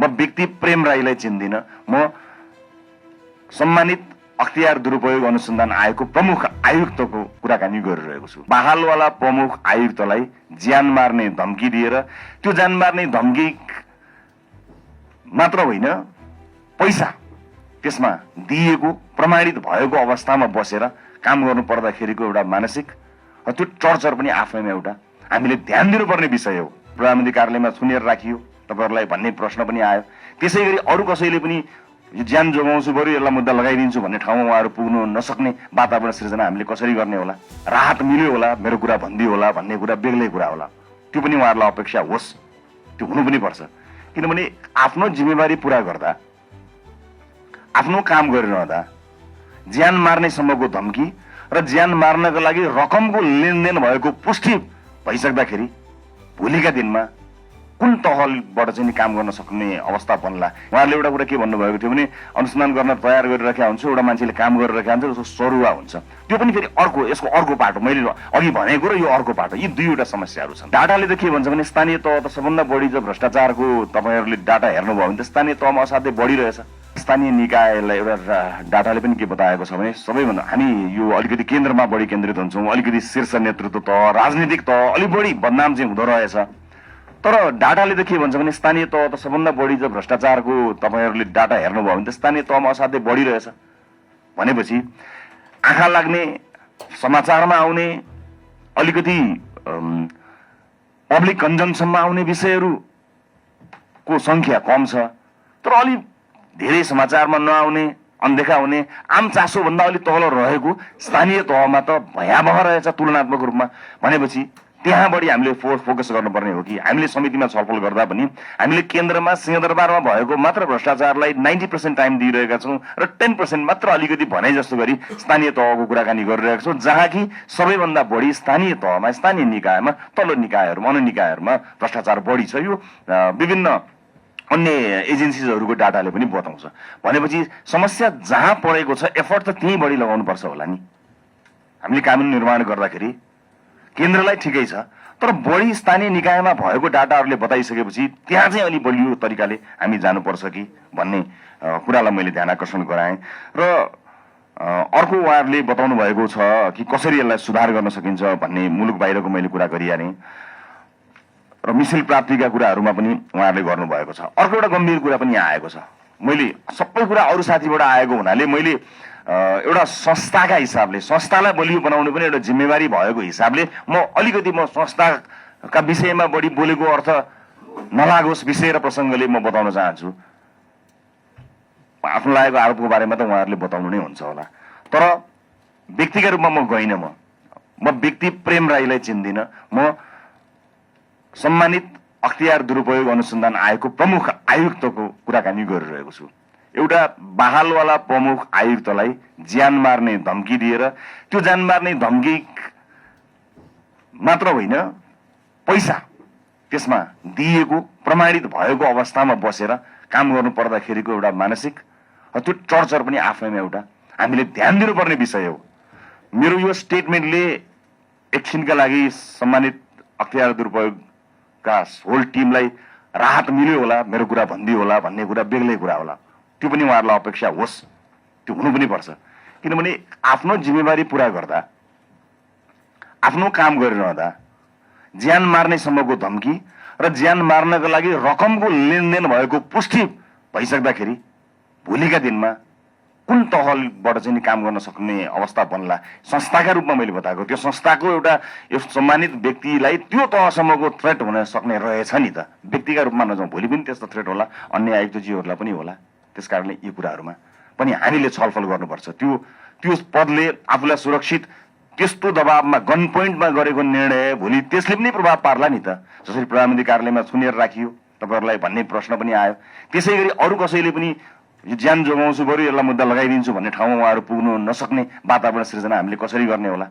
म व्यक्ति प्रेम राईलाई चिन्दिनँ। म सम्मानित अख्तियार दुरुपयोग अनुसन्धान आयोगको प्रमुख आयुक्तको कुराकानी गरिरहेको छु। बहालवाला प्रमुख आयुक्तलाई ज्यान मार्ने धम्की दिएर त्यो ज्यान मार्ने धम्की मात्र होइन, पैसा त्यसमा दिएको प्रमाणित भएको अवस्थामा बसेर काम गर्नु पर्दाखेरिको एउटा मानसिक त्यो टर्चर पनि आफैमा एउटा हामीले ध्यान दिनुपर्ने विषय हो। प्रधानमन्त्री कार्यालयमा थुनेर राखियो तपाईहरुलाई भन्ने प्रश्न पनि आयो। त्यसैगरी अरु कसैले पनि यो ज्यान जोगाउँछु बरु यसलाई मुद्दा लगाइदिन्छु भन्ने ठाउँमा उहाँहरु पुग्नु नसक्ने वातावरण सृजना हामीले कसरी गर्ने होला? राहत मिल्यो होला, मेरो कुरा भन्दियो होला भन्ने कुरा बेग्लै कुरा होला। त्यो पनि उहाँहरुलाई अपेक्षा होस्, त्यो हुनु पनि पर्छ। किनभने आफ्नो जिम्मेवारी पूरा गर्दा, आफ्नो काम गरिरहँदा ज्यान मार्ने सम्मको धम्की र ज्यान मार्नका लागि रकमको लेनदेन भएको पुष्टि भइसक्दाखेरि भोलिका दिनमा कुन तहबाट चाहिँ काम गर्न सक्ने अवस्था बन्ला? उहाँले एउटा कुरा के भन्नुभएको थियो भने अनुसन्धान गर्न तयार गरिराखेका हुन्छ, एउटा मान्छेले काम गरिराखेका हुन्छ, उसको सरुवा हुन्छ। त्यो पनि फेरि अर्को, यसको अर्को पाटो, मैले अघि भनेको र यो अर्को पाटो, यी दुईवटा समस्याहरू छन्। डाटाले त के भन्छ भने स्थानीय तह त सबभन्दा बढी जो भ्रष्टाचारको तपाईहरुले डाटा हेर्नुभयो भने त स्थानीय तहमा असाध्यै बढिरहेछ। स्थानीय निकायलाई एउटा डाटाले पनि के बताएको छ भने सबैभन्दा हामी यो अलिकति केन्द्रमा बढी केन्द्रित हुन्छौँ, अलिकति शीर्ष नेतृत्व तह, राजनीतिक तह अलि बढी बदनाम चाहिँ हुँदो रहेछ। तर डाटाले त के भन्छ भने स्थानीय तह त सबभन्दा बढी जो भ्रष्टाचारको तपाईहरुले डाटा हेर्नुभयो भने त स्थानीय तहमा असाध्यै बढिरहेछ भनेपछि आँखा लाग्ने, समाचारमा आउने, अलिकति पब्लिक कन्जम्सनमा आउने विषयहरूको संख्या कम छ, तर अलि धेरै समाचारमा नआउने, अनदेखा हुने, आम चासो भन्दा अलि तल रहेको स्थानीय तहमा त भयावह रहेछ तुलनात्मक रूपमा। भनेपछि त्यहाँ बढी हामीले फोकस गर्नुपर्ने हो कि हामीले समितिमा छलफल गर्दा पनि हामीले केन्द्रमा सिंहदरबारमा भएको मात्र भ्रष्टाचारलाई 90% टाइम दिइरहेका छौँ र 10% मात्र अलिकति भने जस्तो गरी स्थानीय तहको कुराकानी गरिरहेका छौँ, जहाँ कि सबैभन्दा बढी स्थानीय तहमा, स्थानीय निकायमा, तल्लो निकायहरूमा, अनुनिकायहरूमा भ्रष्टाचार बढी छ। यो विभिन्न अन्य एजेन्सिजहरूको डाटाले पनि बताउँछ। भनेपछि समस्या जहाँ परेको छ एफर्ट त त्यहीँ बढी लगाउनु पर्छ होला नि। हामीले कानुन निर्माण गर्दाखेरि केन्द्रलाई ठिकै छ, तर बढी स्थानीय निकायमा भएको डाटाहरूले बताइसकेपछि त्यहाँ चाहिँ अलि बलियो तरिकाले हामी जानुपर्छ कि भन्ने कुरालाई मैले ध्यान आकर्षण गराएँ। र अर्को उहाँहरूले बताउनु भएको छ कि कसरी यसलाई सुधार गर्न सकिन्छ भन्ने मुलुक बाहिरको मैले कुरा गरिहालेँ र मिसिल प्राप्तिका कुराहरूमा पनि उहाँहरूले गर्नुभएको छ। अर्को एउटा गम्भीर कुरा पनि यहाँ आएको छ। मैले सबै कुरा अरू साथीबाट आएको हुनाले मैले एउटा संस्थाका हिसाबले, संस्थालाई बलियो बनाउनु पनि एउटा जिम्मेवारी भएको हिसाबले म संस्थाका विषयमा बढी बोलेको अर्थ नलागोस् विषय र प्रसङ्गले म बताउन चाहन्छु। आफ्नो लागेको आरोपको बारेमा त उहाँहरूले बताउनु नै हुन्छ होला, तर व्यक्तिगत रूपमा म गइनँ। म व्यक्ति प्रेम राईलाई चिन्दिनँ। म सम्मानित अख्तियार दुरुपयोग अनुसन्धान आयोगको प्रमुख आयुक्तको कुराकानी गरिरहेको छु। एउटा बहालवाला प्रमुख आयुक्तलाई ज्यान मार्ने धम्की दिएर त्यो ज्यान मार्ने धम्की मात्र होइन, पैसा त्यसमा दिएको प्रमाणित भएको अवस्थामा बसेर काम गर्नु पर्दाखेरिको एउटा मानसिक त्यो टर्चर पनि आफैमा एउटा हामीले ध्यान दिनुपर्ने विषय हो। मेरो यो स्टेटमेन्टले एकछिनका लागि सम्मानित अख्तियार दुरुपयोगका होल टिमलाई राहत मिल्यो होला, मेरो कुरा भन्दियो होला भन्ने कुरा बेग्लै कुरा होला। त्यो पनि उहाँहरूलाई अपेक्षा होस्, त्यो हुनु पनि पर्छ। किनभने आफ्नो जिम्मेवारी पूरा गर्दा, आफ्नो काम गरिरहँदा ज्यान मार्ने सम्मको धम्की र ज्यान मार्नका लागि रकमको लेनदेन भएको पुष्टि भइसक्दाखेरि भोलिका दिनमा कुन तहबाट चाहिँ काम गर्न सक्ने अवस्था बन्ला? संस्थाका रूपमा मैले बताएको, त्यो संस्थाको एउटा यो सम्मानित व्यक्तिलाई त्यो तहसम्मको थ्रेट हुन सक्ने रहेछ नि त। व्यक्तिका रूपमा नजाउँ, भोलि पनि त्यस्तो थ्रेट होला, अन्य आयुक्तजीहरूलाई पनि होला। त्यसकारणले यी कुराहरूमा पनि हामीले छलफल गर्नुपर्छ। त्यो पदले आफूलाई सुरक्षित त्यस्तो दबावमा गन पोइन्टमा गरेको निर्णय भोलि त्यसले पनि प्रभाव पार्ला नि त। जसरी प्रधानमन्त्री कार्यालयमा थुनेर राखियो तपाईहरुलाई भन्ने प्रश्न पनि आयो। त्यसैगरी अरू कसैले पनि यो ज्यान जोगाउँछु बरु यसलाई मुद्दा लगाइदिन्छु भन्ने ठाउँमा उहाँहरू पुग्नु नसक्ने वातावरण सृजना हामीले कसरी गर्ने होला?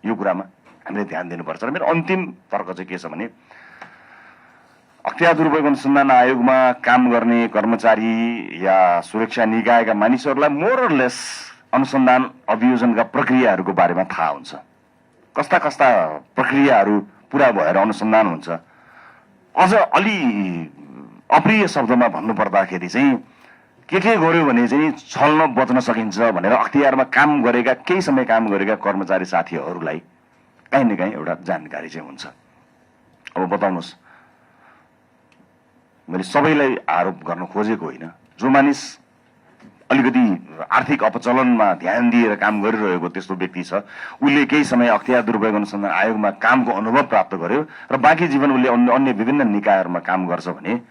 यो कुरामा हामीले ध्यान दिनुपर्छ। र मेरो अन्तिम तर्क चाहिँ के छ भने अख्तियार दुरुपयोग अनुसन्धान आयोगमा काम गर्ने कर्मचारी या सुरक्षा निकायका मानिसहरूलाई मोरलेस अनुसन्धान अभियोजनका प्रक्रियाहरूको बारेमा थाहा हुन्छ। कस्ता कस्ता प्रक्रियाहरू पूरा भएर अनुसन्धान हुन्छ। अझ अलि अप्रिय शब्दमा भन्नुपर्दाखेरि चाहिँ के गर्यो भने चाहिँ छल्न बच्न सकिन्छ भनेर अख्तियारमा काम गरेका केही समय काम गरेका कर्मचारी साथीहरूलाई काहीँ न काहीँ एउटा जानकारी चाहिँ हुन्छ। अब बताउनुहोस्, मैले सबैलाई आरोप गर्न खोजेको होइन, जो मानिस अलिकति आर्थिक अपचलनमा ध्यान दिएर काम गरिरहेको त्यस्तो व्यक्ति छ, उसले केही समय अख्तियार दुरुपयोग अनुसन्धान आयोगमा कामको अनुभव प्राप्त गर्यो र बाँकी जीवन उसले अन्य विभिन्न निकायहरूमा काम गर्छ भने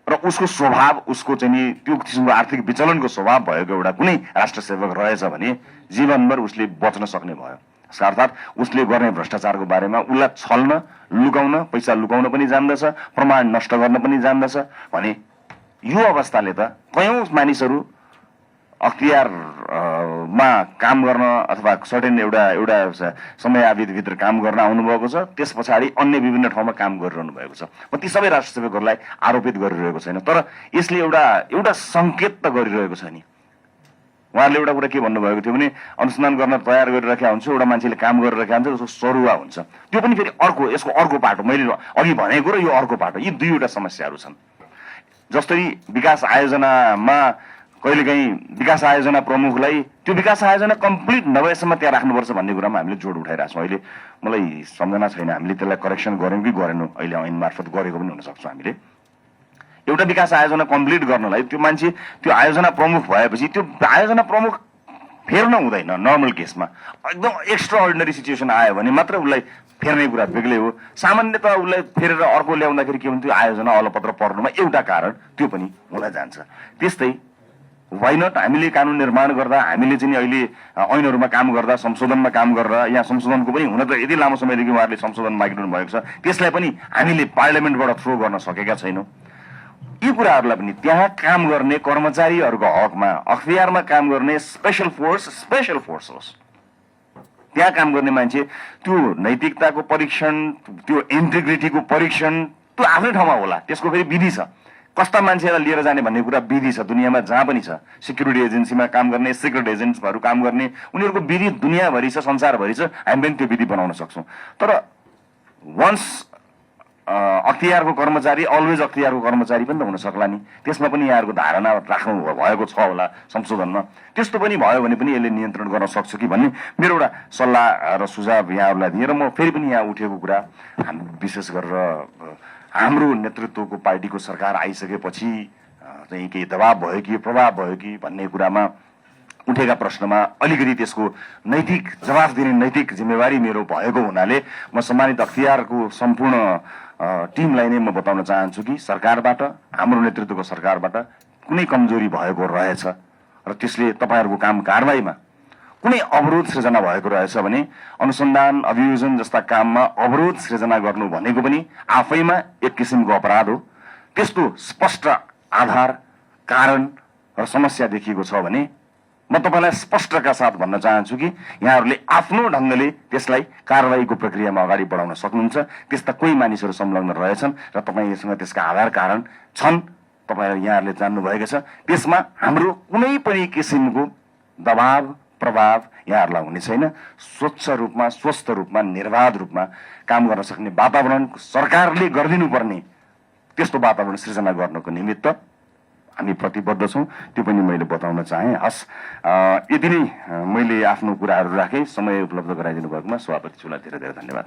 र उसको स्वभाव, उसको चाहिँ नि त्यो किसिमको आर्थिक विचलनको स्वभाव भएको एउटा कुनै राष्ट्र सेवक रहेछ भने जीवनभर उसले बच्न सक्ने भयो। अर्थात् उसले गर्ने भ्रष्टाचारको बारेमा उसलाई छल्न, लुकाउन, पैसा लुकाउन पनि जान्दछ, प्रमाण नष्ट गर्न पनि जान्दछ भने यो अवस्थाले त कयौं मानिसहरू अख्तियारमा काम गर्न अथवा सर्टेन एउटा समयावधिभित्र काम गर्न आउनुभएको छ, त्यस पछाडि अन्य विभिन्न ठाउँमा काम गरिरहनु भएको छ। म ती सबै राष्ट्र सेवकहरूलाई आरोपित गरिरहेको छैन, तर यसले एउटा सङ्केत त गरिरहेको छ नि। उहाँहरूले एउटा कुरा के भन्नुभएको थियो भने अनुसन्धान गर्न तयार गरिराखेका हुन्छ, एउटा मान्छेले काम गरिरहेका हुन्छ, उसको सरुवा हुन्छ। त्यो पनि फेरि यसको अर्को पाटो, मैले अघि भनेको र यो अर्को पाटो, यी दुईवटा समस्याहरू छन्। जस्तै विकास आयोजनामा कहिलेकाहीँ विकास आयोजना प्रमुखलाई त्यो विकास आयोजना कम्प्लिट नभएसम्म त्यहाँ राख्नुपर्छ भन्ने कुरामा हामीले जोड उठाइरहेको छौँ। अहिले मलाई सम्झना छैन हामीले त्यसलाई करेक्सन गर्यौँ कि गरेनौँ, अहिले ऐन मार्फत गरेको पनि हुनसक्छ। हामीले एउटा विकास आयोजना कम्प्लिट गर्नलाई त्यो मान्छे त्यो आयोजना प्रमुख भएपछि त्यो आयोजना प्रमुख फेर्न हुँदैन। नर्मल केसमा एकदम एक्स्ट्रा अर्डिनरी सिचुएसन आयो भने मात्र उसलाई फेर्ने कुरा बेग्लै हो। सामान्यतः उसलाई फेरेर अर्को ल्याउँदाखेरि के हुन्छ, त्यो आयोजना अलपत्र पर्नुमा एउटा कारण त्यो पनि हुन जान्छ। त्यस्तै वाइ नट हामीले कानुन निर्माण गर्दा, हामीले चाहिँ अहिले ऐनहरूमा काम गर्दा, संशोधनमा काम गरेर, यहाँ संशोधनको पनि हुन त यति लामो समयदेखि उहाँहरूले संशोधन मागिरहनु भएको छ, त्यसलाई पनि हामीले पार्लियामेन्टबाट थ्रो गर्न सकेका छैनौँ। यी कुराहरूलाई पनि त्यहाँ काम गर्ने कर्मचारीहरूको हकमा अख्तियारमा काम गर्ने स्पेशल फोर्स होस्, त्यहाँ काम गर्ने मान्छे त्यो नैतिकताको परीक्षण, त्यो इन्टिग्रिटीको परीक्षण त्यो आफ्नै ठाउँमा होला। त्यसको फेरि विधि छ, कस्ता मान्छेलाई लिएर जाने भन्ने कुरा विधि छ दुनियाँमा जहाँ पनि छ। सिक्युरिटी एजेन्सीमा काम गर्ने, सिक्रेट एजेन्ट्सहरू काम गर्ने, उनीहरूको विधि दुनियाँभरि छ, संसारभरि छ। हामी पनि त्यो विधि बनाउन सक्छौँ। तर वन्स अख्तियारको कर्मचारी अलवेज अख्तियारको कर्मचारी पनि त हुन सक्ला नि। त्यसमा पनि यहाँहरूको धारणा राख्नु भएको छ होला संशोधनमा। त्यस्तो पनि भयो भने पनि यसले नियन्त्रण गर्न सक्छ कि भन्ने मेरो एउटा सल्लाह र सुझाव यहाँहरूलाई दिएर म फेरि पनि यहाँ उठेको कुरा, हामी विशेष गरेर हाम्रो नेतृत्वको पार्टीको सरकार आइसकेपछि चाहिँ केही दबाब भयो कि प्रभाव भयो कि भन्ने कुरामा उठेका प्रश्नमा अलिकति त्यसको नैतिक जवाफ दिने नैतिक जिम्मेवारी मेरो भएको हुनाले म सम्मानित अख्तियारको सम्पूर्ण टिमलाई नै म बताउन चाहन्छु कि सरकारबाट, हाम्रो नेतृत्वको सरकारबाट कुनै कमजोरी भएको रहेछ र त्यसले तपाईँहरूको काम कारबाहीमा कुनै अवरोध सृजना भएको रहेछ भने अनुसन्धान अभियोजन जस्ता काममा अवरोध सृजना गर्नु भनेको पनि आफैमा एक किसिमको अपराध हो। त्यस्तो स्पष्ट आधार, कारण र समस्या देखिएको छ भने म तपाईँलाई स्पष्टका साथ भन्न चाहन्छु कि यहाँहरूले आफ्नो ढङ्गले त्यसलाई कारबाहीको प्रक्रियामा अगाडि बढाउन सक्नुहुन्छ। त्यस्ता कोही मानिसहरू संलग्न रहेछन् र तपाईँसँग त्यसका आधार कारण छन्, तपाईँहरू यहाँहरूले जान्नुभएको छ। त्यसमा हाम्रो कुनै पनि किसिमको दबाव प्रभाव यहाँहरूलाई हुने छैन। स्वच्छ रूपमा, स्वस्थ रूपमा, निर्बाध रूपमा काम गर्न सक्ने वातावरण सरकारले गरिदिनुपर्ने त्यस्तो वातावरण सृजना गर्नको निमित्त हामी प्रतिबद्ध छौँ। त्यो पनि मैले बताउन चाहेँ। हस्, यति नै मैले आफ्नो कुराहरू राखेँ। समय उपलब्ध गराइदिनु भएकोमा सभापतिज्यूलाई धेरै धेरै धन्यवाद।